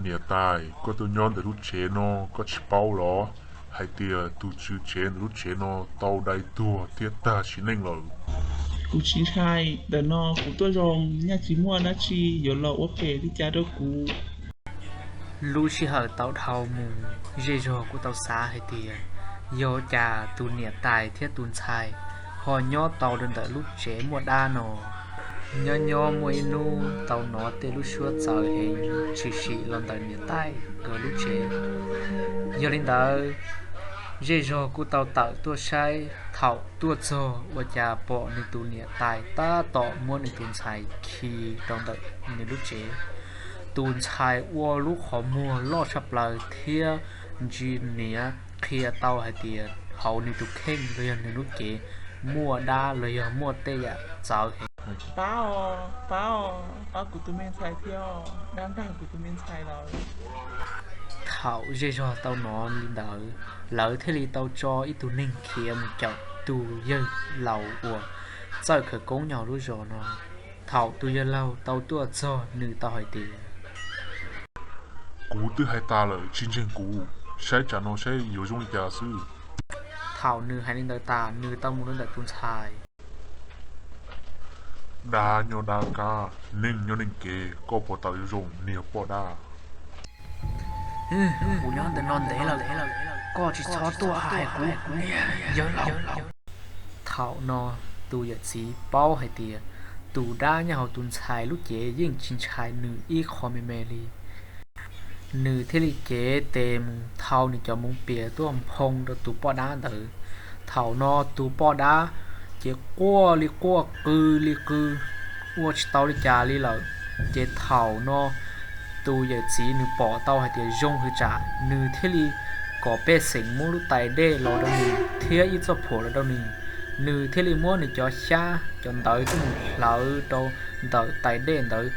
Niam tais, koj tuaj nyob ntawm lub tsev no koj tsis paub los hais tias tus tswv tsev ntawm lub tsev no tau dai tuag thiab tag sim neej lawm? Kuv tsis ntshai, ntawm no kuv tuaj zoo, nyaj tsis muaj dab tsi yuav los ua phem li cas rau kuv. Lub sij hawm tau dhau mus, zej zog kuj tau xav hais tias yog cas tus niam tais thiab tus ntxhais ho nyob tau rau ntawm lub tsev muaj dab no. Nyob nyob muaj ib hnub tau hnov tej lub suab txawv heev tshwm sim los ntawm niam tais nkawd lub tsev. Yog li ntawd, zej zog kuj tau tawm tuaj saib. Thaum tuaj txog ua cas pom nws tus niam tais tab tom muab nws tus ntxhais khi rau ntawm nws lub tsev. Tus ntxhais ua lub qhov muag loj tshaj plaws thiab ntsia niam qhia tau hais tias hauv nws tus kheej los yog nws lub cev muaj dab los yog muaj tej yam txawv heev. Pab os, pab os, pab kuv tus me ntxhais thiab, dab nrag kuv tus me ntxhais lawm. Thaum zej zog tau hnov li ntawd, lawv thiaj li tau tso ib tug neeg khiav mus caum tus yawg laus uas txawj khawv koob nyob hauv lub zos no. Thaum tus yawg laus tau tuaj txog, nws tau hais tias, kuv twb hais tas lawm tsis ntseeg kuv, saib tsam no saib yuav zoo li cas xwb. Thaum nws hais li ntawd tas, nws tau mus rau ntawm tus ntxhais. Dab nyob dab kav, neeg nyob neeg kev, koj puas tawm zoo zoo niag poj dab? Kuv nyob ntawm no ntev lawm, koj tsis txhob tuaj hais kuv, yawg laus. Thaum no tus yawm txiv paub hais tias tus dab nyob hauv tus ntxhais lub cev yeej tsis ntshai nws ib qho me me li. Nws thiaj li cev tes mus thau nws cov hmoov pias tuaj nphoo rau tus poj dab ntawd. Thaum no tus poj dab ces quaj li quaj, qw li qw, ua tsis tau li cas li lawm. Ces thaum no tus yawm txiv nws pom tau hais tias zoo hwv tsam, nws thiaj li kom pej xeem muab lub tais dej los rau nws thiab ib txoj phuam los rau nws. Nws thiaj li muab nws cov xyab cov ntawv tuaj mus hlawv rau ntawm tais dej ntawd,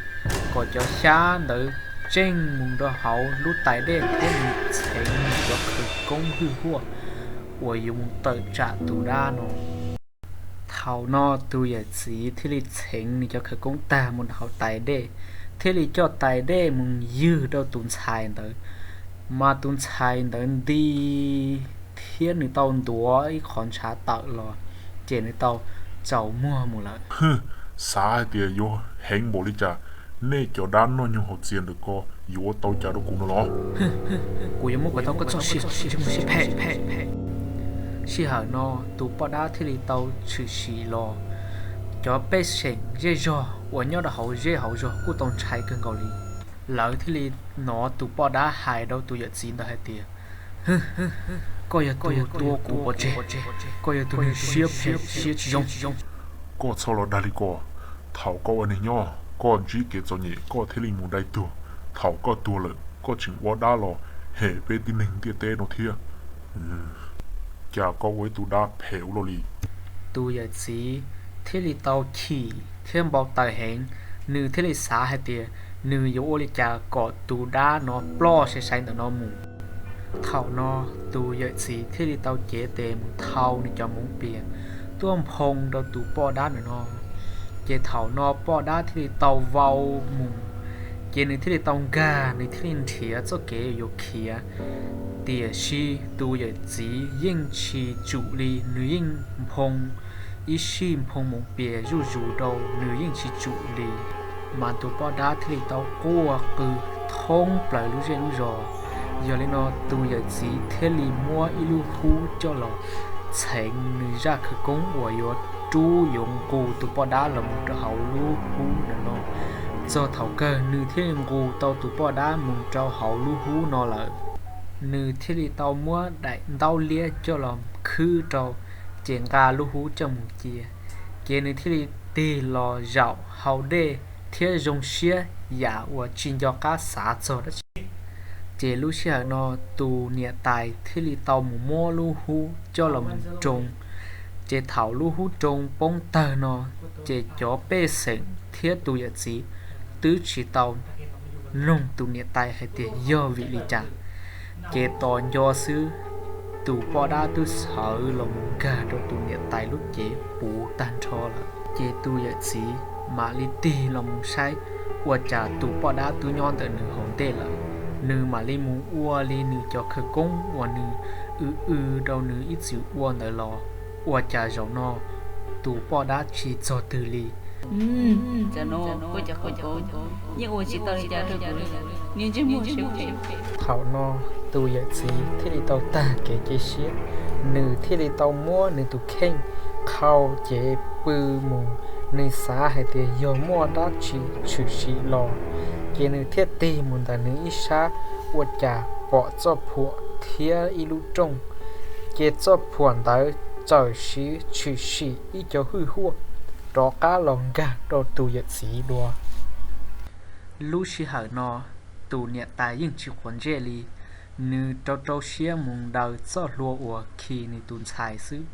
kom cov xyab ntawd tseej mus rau hauv lub tais dej thiab nws txheev nws cov khawv koob hwj huaj uas yuav mus tawm tsam tus dab no. Thaum no tus yawm txiv thiaj li txheev nws cov khawv koob tag mus rau hauv tais dej, thiaj li coj tais dej mus ywg rau tus ntxhais ntawd, mas tus ntxhais ntawd nti thiab nws tau ntuav ib qho ntshav tawm los, ces nws tau tsaus muag mus lawm. Xav hais tias yuav heev npaum li cas, nej cov dab noj nyoog haus txias ntawm ko yuav ua tau cas rau kuv no los? Kuv yuav muab kom tau koj txoj sia, sib phem. Sij hawm no tus poj dab thiaj li tau tshwm sim los. Cov pej xeem zej zog uas nyob rau hauv zej hauv zos kuj tau ntshai kawg nkaus li. Lawv thiaj li hnov tus poj dab hais rau tus yawm txiv ntawd hais tias, koj yog tus tua kuv pov tseg, koj yog tus neeg siab phem siab tsis zoo. Koj txhob los dag li ko. Thaum koj ua neeg nyob koj ntsib kev txom nyem koj thiaj li mus dai tuag. Thaum koj tuag lawm koj tseem ua dab los hem peb tib neeg ntiaj teb no thiab. Cas koj ua ib tug dab phem ua luaj li. Tus yawm txiv thiaj li tau chim thiab npau taws heev, nws thiaj li xav hais tias nws yuav ua li cas kom tus dab no ploj sai sai ntawm no mus. Thaum no tus yawm txiv thiaj li tau cev tes mus thau nws cov hmoov pias tuaj nphoo rau tus poj dab ntawm no. Ces thaum no poj dab thiaj li tau vau mus, ces nws thiaj li tau nkag, nws thiaj li nrhiav txoj kev yuav khiav. Tiam sis tus yawm txiv yeej tsis tsum li, nws yeej nphoo ib sij nphoo hmoov pias zuj zus rau, nws yeej tsis tsum li. Mas tus poj dab thiaj li tau quaj qw thoob plaws lub zej lub zos. Yog li no tus yawm txiv thiaj li muab ib lub hub coj los txheev nws zaj khawv koob uas yuav rub yuav nqus tus poj dab los mus rau hauv lub hub ntawm no. Txog thaum kawg nws thiaj li nqus tau tus poj dab mus rau hauv lub hub no lawm. Nws thiaj li tau muab daim ntaub liab coj los khwb rau, ces nqa lub hub coj mus cia. Ces nws thiaj li tig los zaum hau dej thiab zoo siab yam uas tsis nco qab xav txog dab tsi. Ces lub sij hawm no tus niam tais thiaj li tau mus muab lub hub coj los mus roo. Ces thaum lub hub roo poob tawg no, ces cov pej xeem thiab tus yawm txiv twb tsis tau nug tus niam tais hais tias yog vim li cas. Ces tos nco xwb, tus poj dab twb sawv los mus nkag rau tus niam tais lub cev puv tag nrho lawm. Ces tus yawm txiv mam li tig los mus saib, ua cas tus poj dab twb nyob ntawm nws hauv ntej lawm. Nws mam li mus ua li nws cov khawv koob uas nws w w rau nws ib txwm ua ntawd los, ua cas zaum no tus poj dab tsis txog twg li. Thaum no tus yawm txiv thiaj li tau tag kev cia siab, nws thiaj li tau muab nws tus kheej qhau cev pw mus. Nws xav hais tias yog muaj dab tsi tshwm sim los, ces nws thiaj tig mus ntawm nws ib sab, ua cas pom txoj phuam thiab ib lub rooj. Ces txoj phuam ntawd txawm siv tshwm sim ib cov hwj huaj rov qab los nkag rau tus yawm txiv dua. Lub sij hawm no, tus niam tais yeej tsis quav ntsej li, nws rau rau siab mus daws txoj hlua uas khi nws tus ntxhais xwb.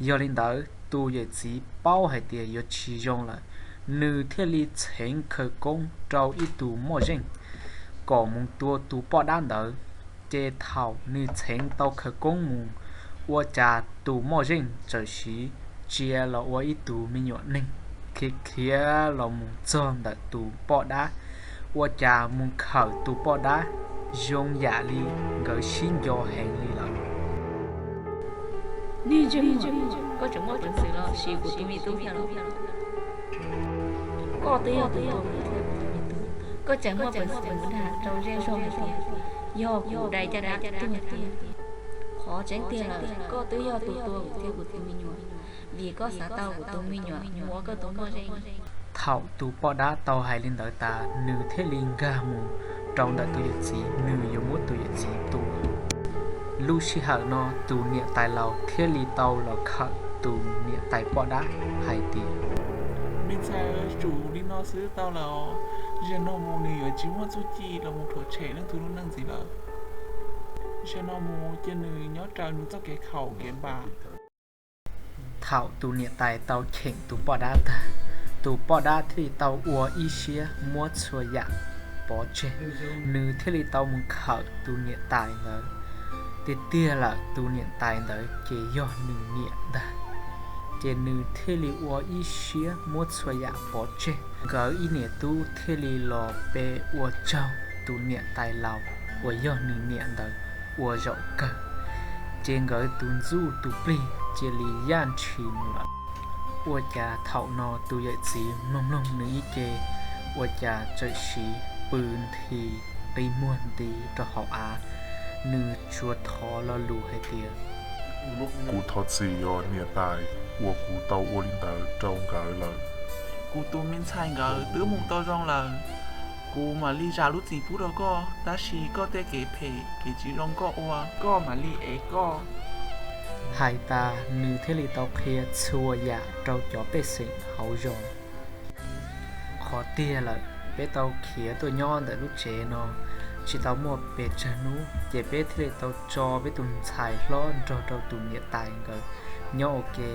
Yog li ntawd, tus yawm txiv paub hais tias yuav tsis zoo lawm, nws thiaj li txheev khawv koob rau ib tug moj zeej kom mus tua tus poj dab ntawd. Ces thaum nws txheev tau khawv koob mus, ua cas tus moj zeej txawm siv tsia los ua ib tug me nyuam neeg khiav khiav los mus txog ntawm tus poj dab, ua cas mus khawm tus poj dab zoo yam li nkawd sib nco heev li lawm. Niag ntsej muag, koj tseem muaj peev xwm los sim kuv tus me tub thiab los? Koj twb yog tus tua kuv tus me tub, koj tseem muaj peev xwm mus dag rau zej zog hais tias yog kuv dai caj dab tuag tiag. Qhov tseeb tiag lawm, koj twb yog tus tua kuv thiab kuv tus me nyuam, vim koj xav tau kuv tus me nyuam mus ua koj tus moj zeej. Thaum tus poj dab tau hais li ntawd tas, nws thiaj li nkag mus rau ntawm tus yawm txiv, nws yuav muab tus yawm txiv tua. Lub sij hawm no, tus niam tais laus thiaj li tau los khawm tus niam tais poj dab hais tias, me ntxhais, tsum li no xwb tau lawm os. Zaum no mus nws yuav tsis muaj txuj ci los mus rhuav tshem leej twg lub neej ntxiv lawm. Zaum no mus cia nws nyob raws nws txoj kev khaum kev npam. Thaum tus niam tais tau cheem tus poj dab tag, tus poj dab thiaj li tau ua ib siab muab txhua yam pov tseg, nws thiaj li tau mus khawm tus niam tais ntawd. Tiag tiag lawm, tus niam tais ntawd ces yog nws niam ntag. Ces nws thiaj li ua ib siab muab txhua yam pov tseg. Nkawd ib niam tub thiaj li los pe ua tsaug tus niam tais laus uas yog nws niam ntawd ua zaum kawg. Ces nkawd tus ntsuj tus plig cia li yaj ntshis mus lawm. Ua cas thaum no tus yawm txiv mloog mloog nws ib ce, ua cas txawm siv pw nthi qi muag nti rau hauv av, nws tsuas thov lo lus hais tias, kuv thov txim os niam tais, uas kuv tau ua li ntawd rau nkawd lawm. Kuv tus me ntxhais nkawd twb mus tau zoo lawm, kuv mam li zam lub txim pub rau koj, tab sis koj tej kev phem kev tsis zoo koj ua, koj mam li ev koj. Hais tas nws thiaj li tau qhia txhua yam rau cov pej xeem hauv zos. Qhov tiag lawm, peb tau khiav tuaj nyob ntawm lub tsev no tsis tau muaj pes tsawg hnub, ces peb thiaj li tau tso peb tus ntxhais hlob nrog rau tus niam tais nkawd nyob ua ke.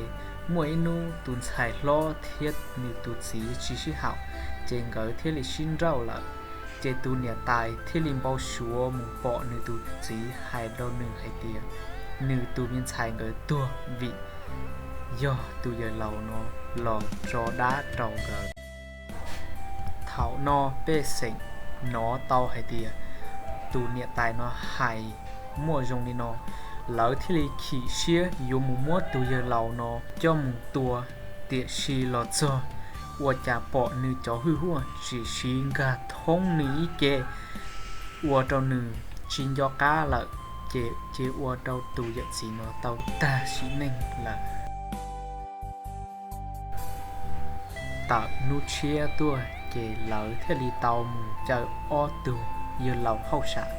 Muaj ib hnub tus ntxhais hlob thiab nws tus txiv tsis sib haum, ces nkawd thiaj li sib nrauj lawm. Ces tus niam tais thiaj li npau suav mus pom nws tus txiv hais rau nws hais tias nws tus me ntxhais nkawd tuag vim yog tus yawg laus no los tso dab rau nkawd. Thaum no pej xeem hnov tau hais tias tus niam tais no hais muaj zoo li no, lawv thiaj li chim siab yuav mus muab tus yawg laus no coj mus tua. Tiam sis los txog, ua cas pom nws cov hwj huaj tsis siv nkag thoob nws ib ce, ua rau nws tsis nco qab lawm, ces cia ua rau tus yawm txiv no tau tag sim neej lawm. Tawm hnub tshiab tuaj ces lawv thiaj li tau mus caw ob tug yawg laus hauj sam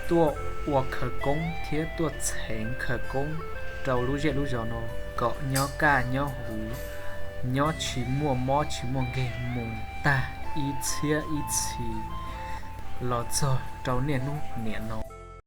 tuaj ua khawv koob thiab tuaj txheev khawv koob rau lub zej lub zos no kom nyob kaj nyob huv, nyob tsis muaj mob tsis muaj nkeeg mus tag ib txhiab ib txhis los txog rau niaj hnub niam no.